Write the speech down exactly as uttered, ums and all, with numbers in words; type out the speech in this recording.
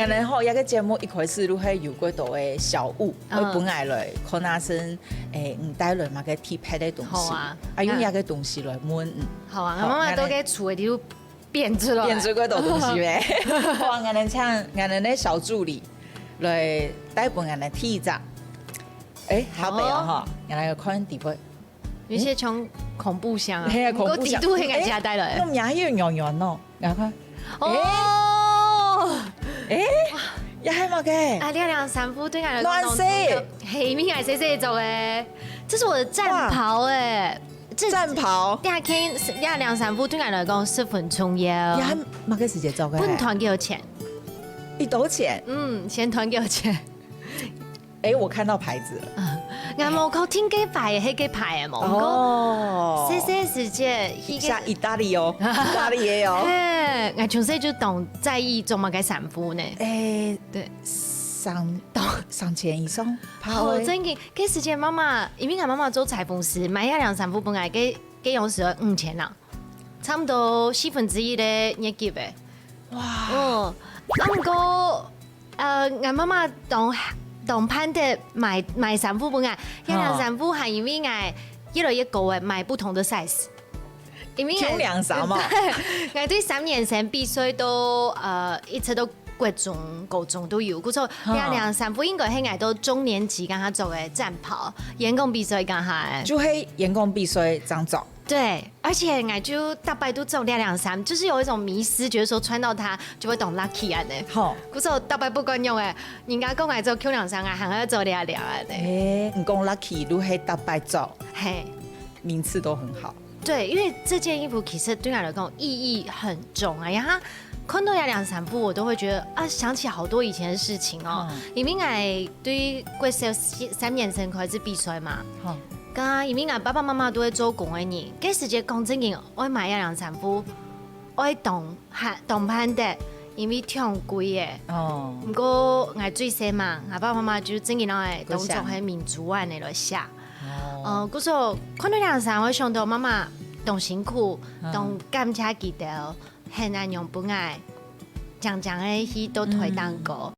可能吼，這个節目一開始就會有過多个小物，嗯。會分𠊎來看下先，誒，你帶來麼个特別个東西，好啊。啊，用這个東西來問你。好啊，好，𠊎媽媽都該廚个，你就變出來。變出過多東西咩？好啊，𠊎等請𠊎等个小助理來帶分𠊎等第一隻。誒，下背哦，哦。吼，𠊎來看底背。 有些像恐怖箱啊，嘿啊，恐怖箱。毋過底肚係𠊎家帶來的。誒，那名又軟軟哦，你看。哦。誒，也還麼个？啊，這領衫褲對𠊎來講，暖色。係，因為𠊎細細做的，這是我的戰袍哎。哇。這戰袍。這件，這領衫褲對𠊎來講十分重要。也還麼个時節做个？分團給我錢。幾多錢？嗯，先團給我錢。 誒，我看到牌子了。𠊎無確定該牌係該牌个無，毋過哦。細細時節，佢个像意大利哦，意大利个哦。嘿，𠊎從細就當在意做麼个衫褲呢。誒，對。三，三千以上，怕哦，會。真个，該時節媽媽，因為𠊎媽媽做裁縫師，買一領衫褲分𠊎，該，該樣時候五千啊。 差不多四分之一个月給誒。哇。嗯，啊，毋過，呃，𠊎媽媽當，當盼得買，買衫褲分𠊎，這領衫褲還因為𠊎越來越高誒，買不同的size。因為𠊎，共領衫嘛。對，𠊎對三年生比賽到，呃，一直到國中、高中都有，故所，哈。這領衫褲應該係𠊎到中年級剛剛做个戰袍，演講比賽剛剛誒。就係演講比賽正做。 對，而且𠊎就逐擺都做這領衫，就是有一種迷思，覺得說穿到它就會當lucky恁呢。吼。可是𠊎逐擺不管用誒，人家講𠊎做共領衫啊，還愛做這領恁呢。誒，你講lucky，就係逐擺做，嘿。名次都很好。對，因為這件衣服其實對𠊎來講意義很重啊，然後看到這領衫褲，我都會覺得啊，想起好多以前的事情哦。嗯。因為𠊎對國小三年生開始比賽嘛，吼。 該因為𠊎爸爸媽媽都係做工个人，該時節講正經，愛買這領衫褲，愛當盼，當盼得，因為忒貴誒。哦。毋過𠊎最細嘛，𠊎爸爸媽媽就正經愛當做係明珠恁呢來惜。哦。呃，故所看到這領衫，𠊎想到媽媽當辛苦，嗯。當感謝佢兜， 很恁樣分𠊎，將將个去到臺頂高。嗯。